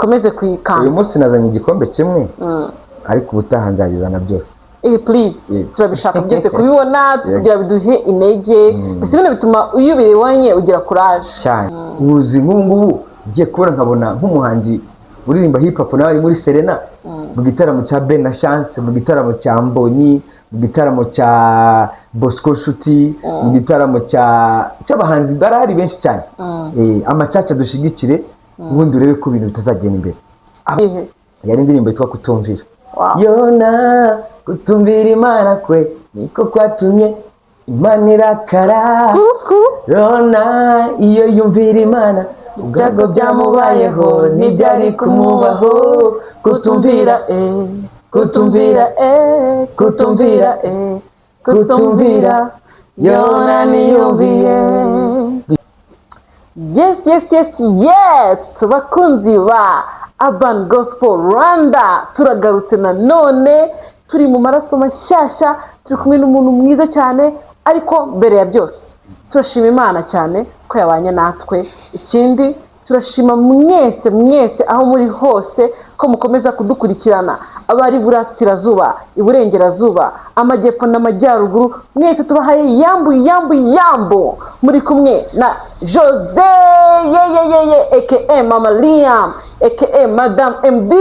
Komeze Uyu kuyikanda. munsi nazanye igikombe kimwe, ariko ubutaha nzabizana byose. Please. Yego. Turabishaka byose kubibona kugira biduhe intege. Mbese bino bituma iyo ubibonye ugira courage. Cyane. Uzi nk'ubu ngubu ngiye kubona nkabona nk'umuhanzi uririmba hip hop nawe ari muri Serena, mu gitaramo cya Ben na Chance, mu gitaramo cya Mbonyi, mu gitaramo cya Bosco Nshuti, mu gitaramo cy'abahanzi barahari benshi cyane. Amacaca dushigikire, ubundi urebe ko ibintu bitazagenda imbere. Ihe? Yari indirimbo yitwa Kutumvira. Yona kutumvira Imana kwe niko kwatumye Imana irakara. Yona iyo yumvira Imana, ubwago byamubayeho ntibyari kumubaho. Kutumvira, kutumvira, kutumvira, kutumvira, Yona niyumviye. Yes, bakunzi ba Urban Gospel Rwanda, turagarutse nanone, turi mu maraso mashyashya, turi kumwe n'umuntu mwiza cyane. Ariko mbere ya byose turashima Imana cyane ko yabanye natwe. Ikindi, turashima mwese mwese aho muri hose ko mukomeza kudukurikirana, abari iburasirazuba, iburengerazuba, amajyepfo n'amajyaruguru, mwese tubahaye yambu yambu yambu. Muri kumwe na Jose yeyeyeye, aka Mama Liam, aka Madame MD.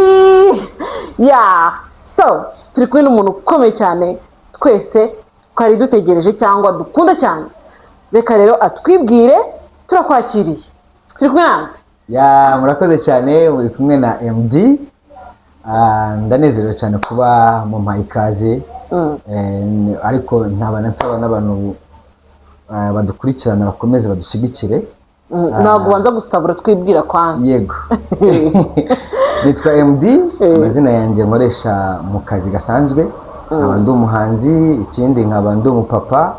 Yeah, so turi kumwe n'umuntu ukomeye cyane twese twari dutegereje cyangwa dukunda cyane. Reka rero atwibwire. Turakwakiriye. Turi kumwe nande? Yeah, murakoze cyane. Muri kumwe na MD. Ndanezerewe cyane kuba mumpaye ikaze. Ariko ntabana nsaba n'abantu badukurikirana bakomeze badushyigikire. Ntabwo ubanza gusabura, twibwira kwanza. Yego, nitwa MD, amazina yanjye nkoresha mu kazi gasanzwe. Nkaba ndi umuhanzi, ikindi nkaba ndi umupapa.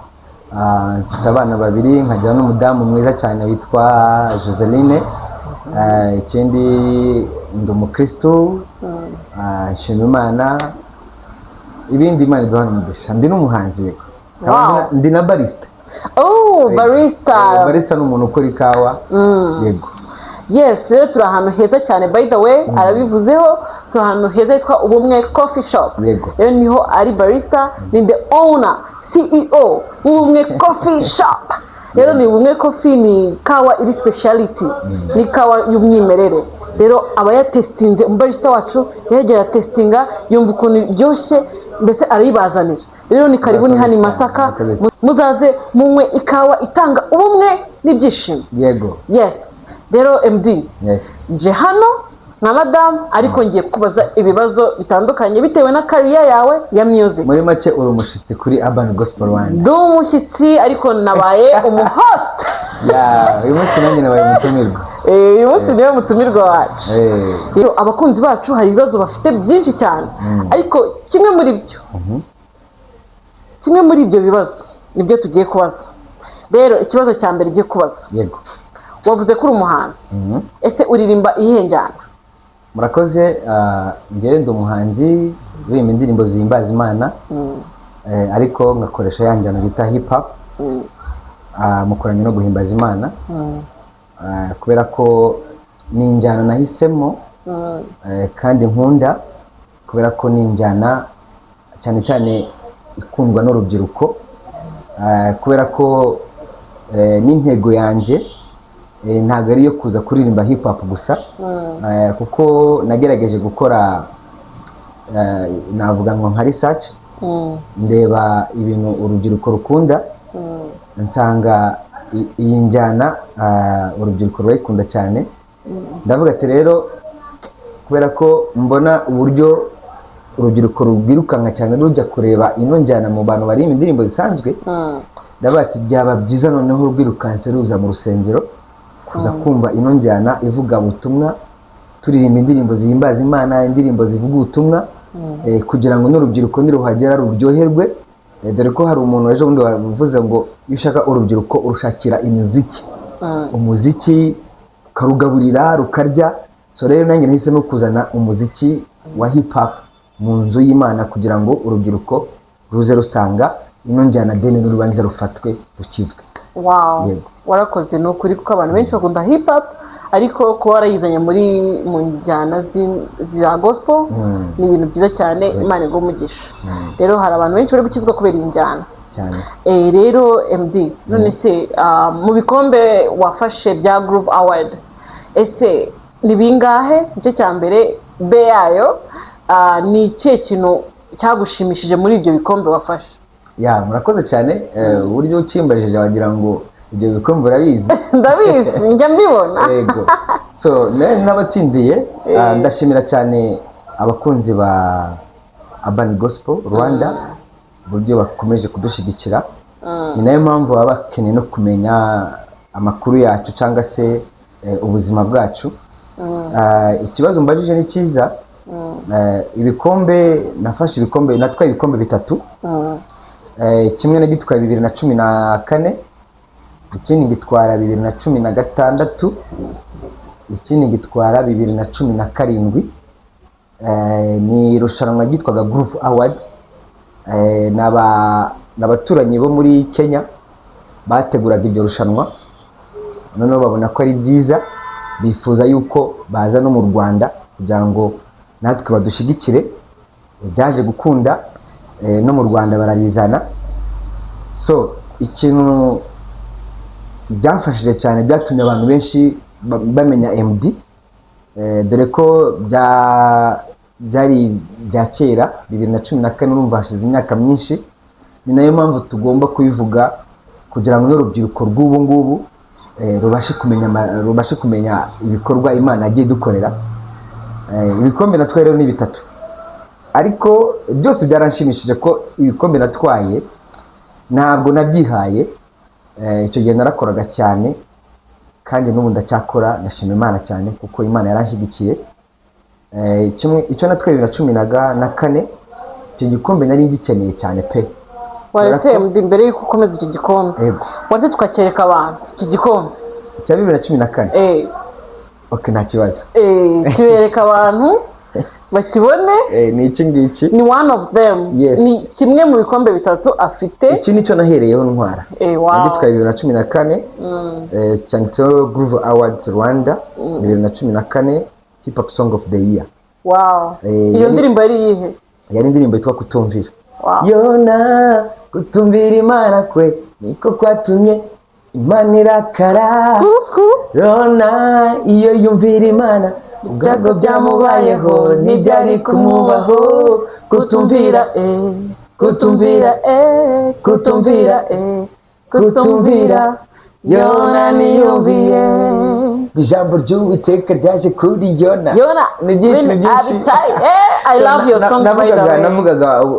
Mfite abana babiri, nkagira n'umudamu mwiza cyane witwa Joseline. Ikindi ndi umukristu. Nshima Imana, ibindi Imana iduhana umugisha. Ndi n'umuhanzi, yego. Nkaba ndi na barista. Oh, barista. Barista ni umuntu ukora ikawa, yego. Yes, rero turi ahantu heza cyane. By the way, arabivuzeho, turi ahantu heza hitwa Ubumwe Coffee Shop. Rero niho ari barista, ni the owner, CEO w'Ubumwe Coffee Shop. Rero ni Ubumwe Coffee, ni kawa iri speciality, ni kawa y'umwimerere. Rero aba yatesitinze, umubarista wacu yegera testinga, yumva ukuntu iryoshye, mbese arayibazanira. Rero ni karibu, ni hano i Masaka. Murakoze. Muzaze munywe ikawa itanga ubumwe n'ibyishimo. Yes, rero MD, nje hano nka madamu, ariko ngiye kubaza ibibazo bitandukanye bitewe na career yawe ya music. Muri make uri umushyitsi kuri Urban Gospel Rwanda. Ndi umushyitsi, ariko nabaye umuhost. Yeah, uyu munsi nanjye nabaye umutumirwa. Uyu munsi niwe mutumirwa wacu. Rero abakunzi bacu hari ibibazo bafite byinshi cyane, ariko kimwe muri ibyo bibazo nibyo tugiye kubaza. Rero ikibazo cya mbere ugiye kubaza, wavuze ko uri umuhanzi. Ese uririmba iyihe njyana? Murakoze. Njyewe ndi umuhanzi uririmba indirimbo zihimbaza Imana, ariko ngakoresha ya njyana bita hip hop, mukoranye no guhimbaza Imana, kubera ko ni injyana nahisemo kandi nkunda, kubera ko ni injyana cyane cyane ikundwa n'urubyiruko, kubera ko n'intego yanjye ntabwo ari iyo kuza kuririmba hip hop gusa, kuko nagerageje gukora, navuga ngo nka research, ndeba ibintu urubyiruko rukunda, nsanga iyi njyana urubyiruko rurayikunda cyane. Ndavuga ati rero kubera ko mbona uburyo urubyiruko rwirukanka cyane rujya kureba ino njyana mu bantu baririmba indirimbo zisanzwe, ndavuga ati byaba byiza noneho rwirukanse ruza mu rusengero kuza kumva ino njyana ivuga ubutumwa, turirimba indirimbo zihimbaza Imana, indirimbo zivuga ubutumwa, kugira ngo n'urubyiruko niruhagera ruryoherwe. Dore ko hari umuntu ejo bundi wavuze ngo iyo ushaka urubyiruko urushakira imiziki, umuziki ukarugaburira rukarya. So rero nanjye nahisemo kuzana umuziki wa hip hop mu nzu y'Imana kugira ngo urubyiruko ruze rusanga ino njyana, deni n'urubanza rufatwe rukizwe. Yego. Warakoze, ni ukuri, kuko abantu benshi bakunda hip hop. Ariko kuba warayizanye muri mu njyana za gospel ni ibintu byiza cyane. Imana iguhe umugisha. Rero hari abantu benshi bari gukizwa kubera iyi njyana. Cyane. Rero MD, none se mu bikombe wafashe bya Groove Award, ese ni bingahe? Nicyo cya mbere. B yayo, ni ikihe kintu cyagushimishije muri ibyo bikombe wafashe? Ya, murakoze cyane. Uburyo ukimbajije wagira ngo ibyo bikombe urabizi. Ndabizi, njya mbibona. Yego. So n'abatsindiye, ndashimira cyane abakunzi ba Urban Gospel Rwanda uburyo bakomeje kudushyigikira. Ni nayo mpamvu baba bakeneye no kumenya amakuru yacu cyangwa se ubuzima bwacu. Ikibazo mbajije ni cyiza. Ibikombe nafashe, ibikombe natwaye, ibikombe bitatu. Kimwe nagitwaye 2014, ikindi ngitwara 2016, ikindi ngitwara 2017. Ni irushanwa ryitwaga Groove Awards. Ni abaturanyi bo muri Kenya bateguraga iryo rushanwa, noneho babona ko ari byiza, bifuza yuko baza no mu Rwanda kugira ngo natwe badushyigikire. Byaje gukunda, no mu Rwanda bararizana. So ikintu byamfashije cyane, byatumye abantu benshi bamenya MD, dore ko byari bya kera, 2014, urumva hashize imyaka myinshi. Ni nayo mpamvu tugomba kubivuga kugira ngo n'urubyiruko rw'ubu ngubu rubashe kumenya ibikorwa Imana yagiye idukorera. Ibikombe natwaye rero ni bitatu, ariko byose byaranshimishije ko ibikombe natwaye ntabwo nabyihaye. Icyo gihe narakoraga cyane kandi n'ubu ndacyakora. Ndashima Imana cyane kuko Imana yaranshyigikiye. Kimwe icyo natwaye 2014, icyo gikombe nari ngikeneye cyane pe. Waretse Kubera ko- MD, mbere y'uko ukomeza iki gikombe, Yego. waretse tukacyereka abantu iki gikombe. Icya 2014? Ok, nta kibazo. Kibereka abantu bakibone. Ni iki ngiki. Ni one of them. Yes. Ni kimwe mu bikombe bitatu afite. Iki nicyo nahereyeho ntwara. Nagitwaye 2014, cyanditseho Groove Awards Rwanda 2014, Hip Hop Song of the Year. Iyo ndirimbo yari iyihe? Yari indirimbo yitwa Kutumvira. Yona kutumvira Imana kwe niko kwatumye Imana irakara. Sku, sku. Yona iyo yumvira Imana, ubwago byamubayeho ntibyari kumubaho. Kutumvira, kutumvira, kutumvira, kutumvira, Yona niyumviye. Ijambo ry'Uwiteka ryaje kuri Yona. Yona. Ni byinshi, ni byinshi. Abitaye. I love your songs, by the way.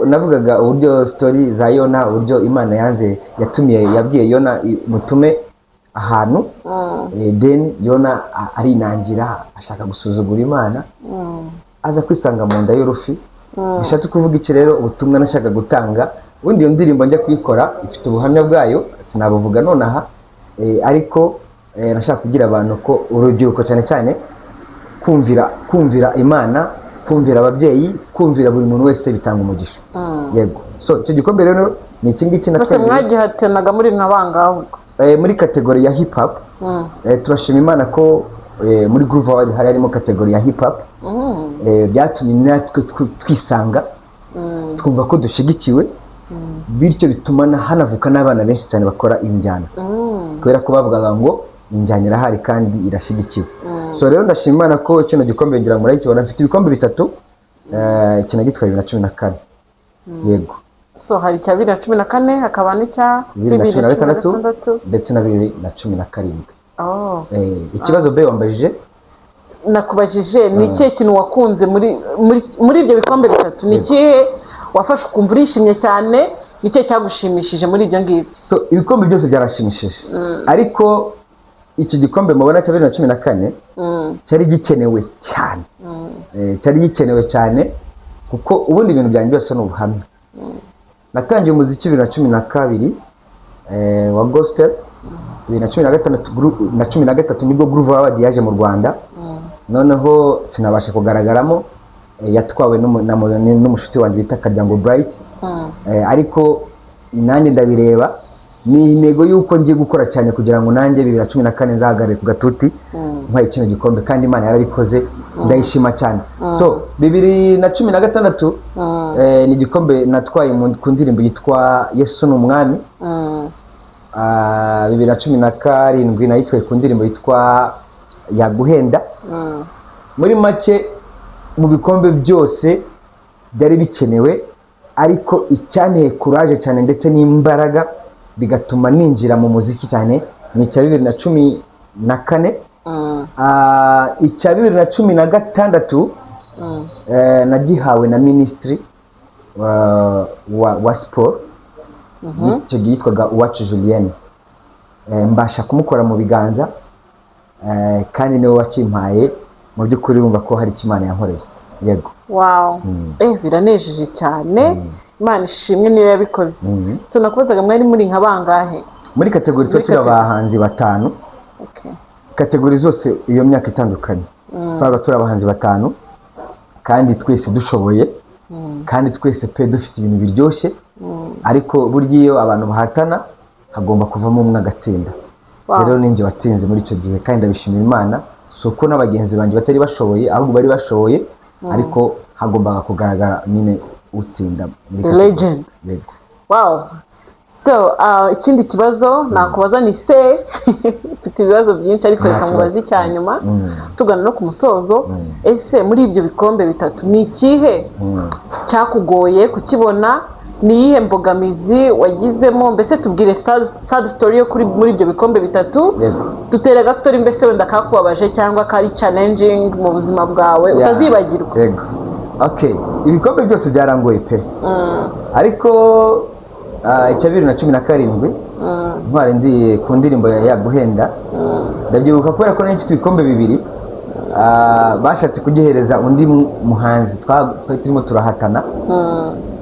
Navugaga uburyo story za Yona, uburyo Imana yanze, yatumiye, yabwiye Yona mutume ahantu, then Yona arinangira, ashaka gusuzugura Imana, aza kwisanga mu nda y'urufi. Bishatse kuvuga iki rero? Ubutumwa nashaka gutanga, ubundi iyo ndirimbo njya kuyikora ifite ubuhamya bwayo, sinabuvuga nonaha, ariko nashaka kubwira abantu ko urubyiruko cyane cyane kumvira Imana, kumvira ababyeyi, kumvira buri muntu wese bitanga umugisha. Yego. So icyo gikombe rero ni iki ngiki Bose natwaye. mwagihatanaga muri nka bangahe? Muri category ya hip hop. Turashima Imana ko muri Groove Award hari harimo category ya hip hop. Byatumye natwe twisanga, twumva ko dushyigikiwe, bityo bituma hanavuka n'abana benshi cyane bakora injyana, kubera ko bavugaga ngo injyana irahari kandi irashyigikiwe. So rero ndashima Imana ko kino gikombe, ngira ngo murayikibona, mfite ibikombe bitatu. Iki nagitwaye 2014, yego. So hari icya 2014, hakaba n'icya 2016 ndetse na 2017. Ikibazo be wambajije? Nakubajije ni ikihe kintu wakunze muri ibyo bikombe bitatu, ni ikihe wafashe ukumva urishimye cyane, ni ikihe cyagushimishije muri ibyo ngibyo? So ibikombe byose byarashimishije, ariko iki gikombe mubona cya 2014 cyari gikenewe cyane. Cyari gikenewe cyane kuko ubundi ibintu byanjye byose ni ubuhamya. Natangiye umuziki 2012 wa gospel. 2016 na 13 nibwo Groove Award yaje mu Rwanda, noneho sinabasha kugaragaramo. Yatwawe n'umushuti wanjye bita Karyango Bright. Ariko nanjye ndabireba. Ni intego y'uko ngiye gukora cyane kugira ngo nanjye 2014 nzahagarare ku gatuti ntwaye kino gikombe, kandi Imana yarabikoze, ndayishima cyane. So 2016 ni igikombe natwaye ku ndirimbo yitwa "Yesu ni Umwami". 2017 nayitwaye ku ndirimbo yitwa "Yaguhenda". Muri make, mu bikombe byose byari bikenewe, ariko icyanteye courage cyane ndetse n'imbaraga bigatuma ninjira mu muziki cyane ni icya 2014. Icya 2016 nagihawe na minisitiri wa siporo, icyo gihe yitwaga Uwacu Julienne. Mbasha kumukora mu biganza, kandi niwe wakimpaye. Mu by'ukuri wumva ko hari icyo Imana yankoreye, yego. Wow, biranejeje cyane. Imana ishimwe niyo yabikoze. So nakubazaga, mwari muri nka bangahe? Muri category tuba Muri turi category. abahanzi batanu. Category zose iyo myaka itandukanye twabaga turi abahanzi batanu, kandi twese dushoboye, kandi twese pe dufite ibintu biryoshye. Ariko burya iyo abantu bahatana hagomba kuvamo umwe agatsinda. Rero ninjye watsinze muri icyo gihe, kandi ndabishimira Imana. Si uko n'abagenzi banjye batari bashoboye, ahubwo bari bashoboye, ariko hagombaga kugaragara nyine utsinda muri The category. legend. Yego. Wow. So ikindi kibazo nakubaza ni, se mfite ibibazo byinshi, ariko Nta reka kibazo. mubaze icya nyuma tugana no ku musozo. Ese muri ibyo bikombe bitatu ni ikihe cyakugoye kukibona? Ni iyihe mbogamizi wagizemo? Mbese tubwire sad story yo kuri muri ibyo bikombe bitatu. Dutere agastory mbese wenda kakubabaje cyangwa kari challenging mu buzima bwawe utazibagirwa. Yego, okay, ibikombe byose byarangoye pe, ariko icya 2017 ntwara ndi ku ndirimbo ya "Yaguhenda", ndabyibuka kubera ko nari mfite ibikombe bibiri, bashatse kugihereza undi muhanzi twari turimo turahatana.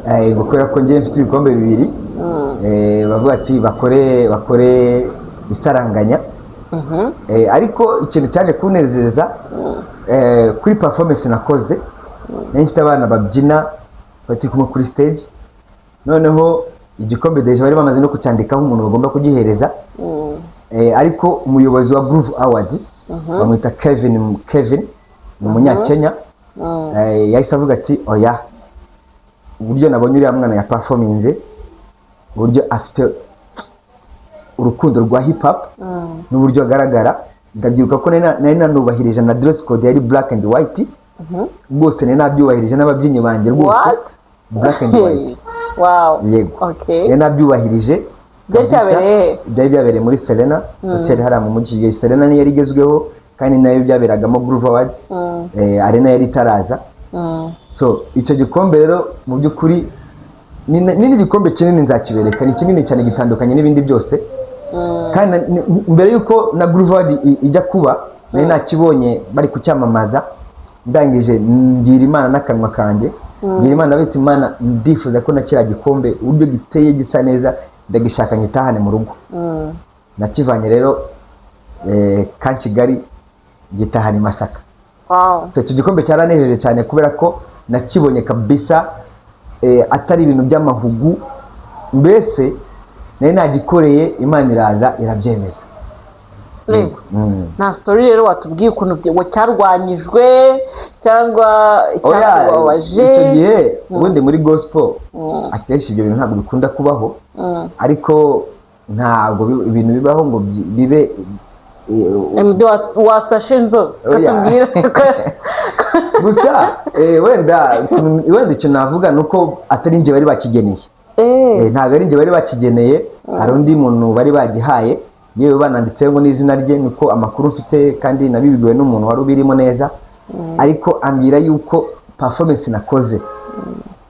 Ngo kubera ko ngewe mfite ibikombe bibiri, bavuga ati bakore isaranganya. Ariko ikintu cyaje kunezeza, kuri performance nakoze, nari mfite abana babyina bari turi kumwe kuri stage. Noneho igikombe déjà bari bamaze no kucyandikaho umuntu bagomba kugihereza. Ariko umuyobozi wa Groove Award bamwita Kevin, Kevin ni umunyakenya, yahise avuga ati: "Oya, uburyo nabonye uriya mwana ya performinze, uburyo afite urukundo rwa hip hop n'uburyo agaragara." Ndabyibuka ko nari nanubahirije na dress code yari black and white rwose, nari nabyubahirije n'ababyinnyi banjye rwose. What? Black and white. Yego. Nari nabyubahirije Byari kabisa. byabereye he? Byari byabereye muri Serena Hotel hariya mu mujyi. Iyo Serena niyo yari igezweho kandi nayo byaberagamo Groove Award. Arena yari itaraza. So icyo gikombe rero mu by'ukuri ni n'igikombe kinini, nzakibereka, ni kinini cyane, gitandukanye n'ibindi byose. Kandi mbere y'uko na Groove Award ijya kuba, nari nakibonye bari kucyamamaza. Ndangije mbwira Imana n'akanwa kanjye, mbwira Imana bita Imana, ndifuza ko na kiriya gikombe, uburyo giteye, gisa neza, ndagishaka ngitahane mu rugo. Nakivanye rero ka Kigali gitahana i Masaka. So icyo gikombe cyaranejeje cyane kubera ko nakibonye kabisa, atari ibintu by'amahugu, mbese nari nagikoreye, Imana iraza irabyemeza. Nta story rero watubwiye ukuntu cyarwanyijwe cyangwa Oya, icyakubabaje? Icyo gihe ubundi muri gospel akenshi ibyo bintu ntabwo bikunda kubaho, ariko ntabwo ibintu bibaho ngo bibe MD wasashe inzobe. Oya. Katubwire. Gusa wenda icyo navuga ni uko atari njye bari bakigeneye. Ntabwo ari njye bari bakigeneye, hari undi muntu bari bagihaye, yewe bananditseho ngo n'izina rye. Niko amakuru mfite kandi nabibwiwe n'umuntu wari ubirimo neza, ariko ambwira yuko performance nakoze.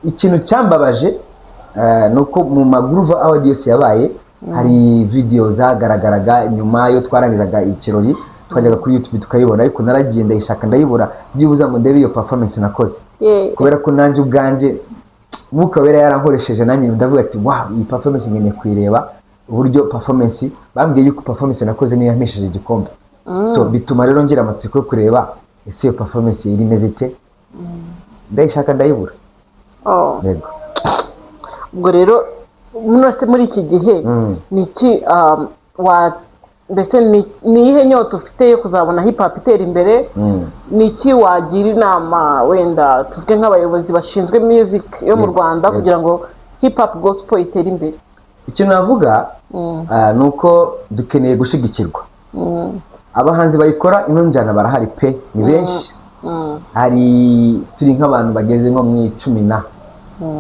Ikintu cyambabaje ni uko mu ma Groove Award yose yabaye, hari video zagaragaraga nyuma yo twarangizaga ikirori, twajyaga kuri YouTube tukayibona, ariko naragiye ndayishaka ndayibura, byibuze ngo ndebe iyo performance nakoze, kubera ko nanjye ubwanjye Mwuka Wera yarankoresheje, nanjye ndavuga ati: "Wow, iyi performance nkeneye kuyireba." Uburyo performance, bambwiye yuko performance nakoze niyo yampesheje igikombe. So bituma rero ngira amatsiko yo kureba ese iyo performance iri imeze ite, ndayishaka ndayibura. Oh. Yego. Ubwo rero None muri iki gihe ni iki wa mbese ni iyihe nyota ufite yo kuzabona hip hop itera imbere? Ni iki wagira inama, wenda tuvuge nk'abayobozi bashinzwe music yo mu Rwanda, kugira ngo hip hop gospel itere imbere? Ikintu navuga ni uko dukeneye gushyigikirwa. Abahanzi bayikora ino njyana barahari pe, ni benshi. Hari, turi nk'abantu bageze nko mu 10 na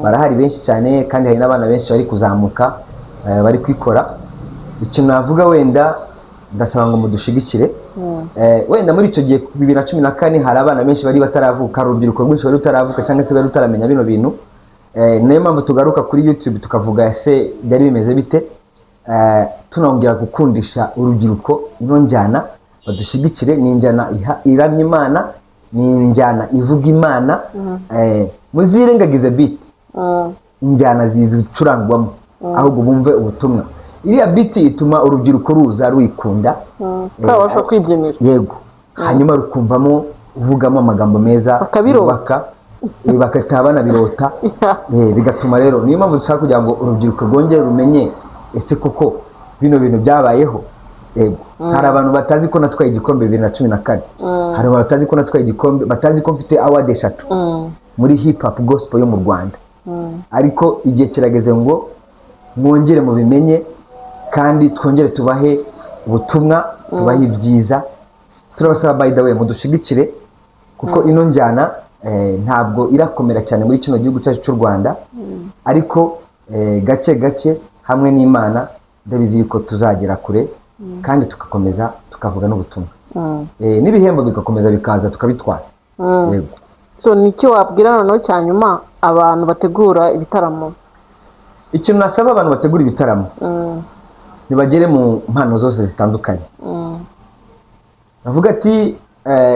barahari benshi cyane, kandi hari n'abana benshi bari kuzamuka, bari kwikora. Ikintu navuga wenda, ndasaba ngo mudushigikire. Wenda muri icyo gihe 2014 hari abana benshi bari bataravuka, hari urubyiruko rwinshi bari rutaravuka cyangwa se bari rutaramenya bino bintu. Niyo mpamvu tugaruka kuri YouTube tukavuga ese byari bimeze bite. Tunongera gukundisha urubyiruko ino njyana, badushyigikire. Ni injyana iramya Imana, ni injyana ivuga Imana. Muzirengagize beat, injyana zicurangwamo, ahubwo bumve ubutumwa. Iriya beat ituma urubyiruko ruza ruyikunda. Twabasha kwibyinira. Yego, hanyuma rukumvamo uvugamo amagambo meza Bakabirota. yubaka, bagataha banabirota. Bigatuma rero, niyo mpamvu dushaka kugira ngo urubyiruko rwongere rumenye ese koko bino bintu byabayeho. Yego, hari abantu batazi ko natwaye igikombe 2014, hari abantu batazi ko natwaye igikombe, batazi ko mfite award eshatu muri hip hop gospel yo mu Rwanda. Ariko igihe kirageze ngo mwongere mubimenye, kandi twongere tubahe ubutumwa, tubahe ibyiza. Turabasaba, by the way, mudushigikire, kuko ino njyana ntabwo irakomera cyane muri kino gihugu cyacu cy'u Rwanda, ariko gake gake hamwe n'Imana ndabizi yuko tuzagera kure, kandi tugakomeza tukavuga n'ubutumwa, n'ibihembo bigakomeza bikaza tukabitwara. Yego. So ni iki wabwira noneho cya nyuma abantu bategura ibitaramo? Ikintu nasaba abantu bategura ibitaramo, ntibagere mu mpano zose zitandukanye. Bavuga ati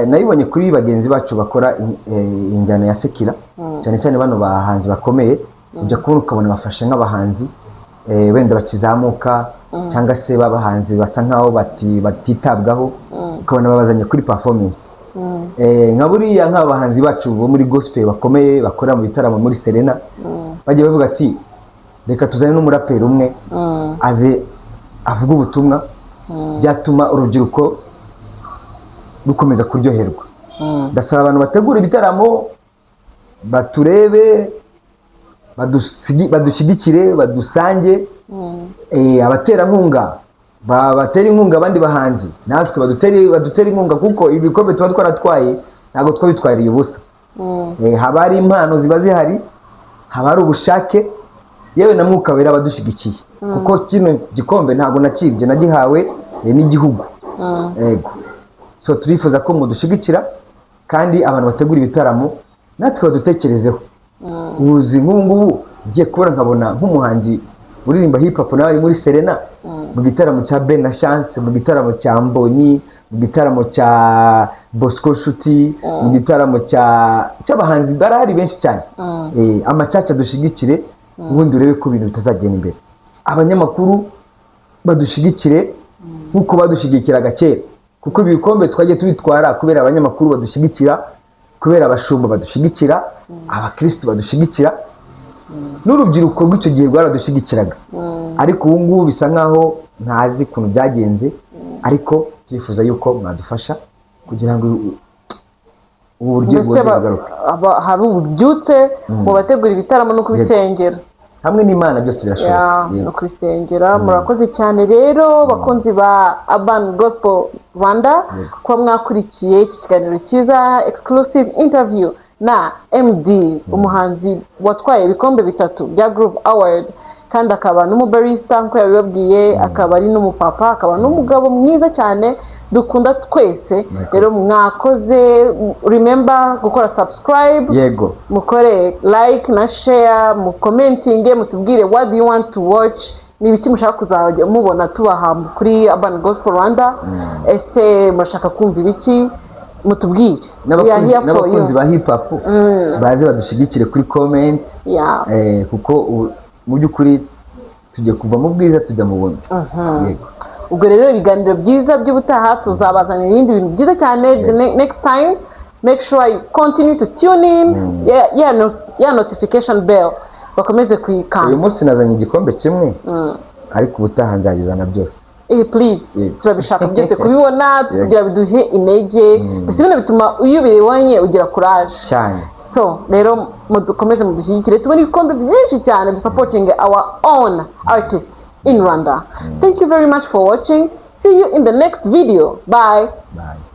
nayibonye kuri bagenzi bacu bakora injyana ya secular, cyane cyane bano bahanzi bakomeye, ujya kubona ukabona bafashe nk'abahanzi wenda bakizamuka, cyangwa se b'abahanzi basa nkaho batitabwaho, ukabona babazanye kuri performance. Nka buriya nk'aba bahanzi bacu bo muri gospel bakomeye bakorera mu bitaramo muri Serena, bagiye bavuga ati reka tuzane n'umuraperi umwe aze avuge ubutumwa, byatuma urubyiruko rukomeza kuryoherwa. Ndasaba abantu bategura ibitaramo baturebe, badushyigikire, badusange. Abaterankunga batera inkunga abandi bahanzi, natwe badutere inkunga, kuko ibikombe tuba twaratwaye ntabwo twabitwariye ubusa. Haba hari impano ziba zihari, haba hari ubushake, yewe na Mwuka Wera abadushyigikiye, kuko kino gikombe ntabwo nakibye, nagihawe n'igihugu. Yego, so turifuza ko mudushyigikira, kandi abantu bategura ibitaramo natwe badutekerezeho. Uzi nk'ubu ngubu ngiye kubona nkabona nk'umuhanzi uririmba hip hop nawe ari muri Serena, mu gitaramo cya Ben na Chance, mu gitaramo cya Mbonyi, mu gitaramo cya Bosco Nshuti, mu gitaramo cya cy'abahanzi barahari benshi cyane. Amacaca dushyigikire, ubundi urebe ko ibintu bitazagenda imbere. Abanyamakuru badushyigikire nk'uko badushyigikiraga kera, kuko ibikombe twagiye tubitwara kubera abanyamakuru badushyigikira, kubera abashumba badushyigikira, abakirisitu badushyigikira, n'urubyiruko rw'icyo gihe rwaradushyigikiraga. Ariko ubu ngubu bisa nkaho ntazi ukuntu byagenze, ariko turifuza yuko mwadufasha kugira ngo ubu buryo Mbese bwongere bugaruke. Habe ububyutse mu bategura ibitaramo no kubisengera. Hamwe n'Imana byose birashoboka. Ya, no kubisengera. Murakoze cyane rero, bakunzi ba Urban Gospel Rwanda, kuba mwakurikiye iki kiganiro cyiza, exclusive interview na MD, umuhanzi watwaye ibikombe bitatu bya Groove Award, kandi akaba n'umubarista nk'uko yabibabwiye, akaba ari n'umupapa, akaba n'umugabo mwiza cyane dukunda twese. Rero mwakoze. Remember gukora subscribe, mukore like na share, mucommentinge, mutubwire what do you want to watch, ni ibiki mushaka kuzajya mubona tubaha kuri Urban Gospel Rwanda. Ese murashaka kumva ibiki? Mutubwire. We are here for you. N'abakunzi ba hip hop baze badushyigikire kuri comment, kuko mu by'ukuri tugiye kuva mu bwiza tujya mu bundi. Yego. Ubwo rero ibiganiro byiza by'ubutaha tuzabazanira ibindi bintu byiza cyane. The next time, make sure you continue to tune in, yeah, no, yeah, notification bell. Bakomeze kuyikanda. Uyu munsi nazanye igikombe kimwe, ariko ubutaha nzabizana byose. Eh, please. Yego. Turabishaka byose kubibona kugira biduhe intege. Mbese bino bituma iyo ubibonye ugira courage. Cyane. So rero mudukomeze mudushyigikire, tubone ibikombe byinshi cyane, dusupporting our own artists in Rwanda. Thank you very much for watching. See you in the next video. Bye. Bye.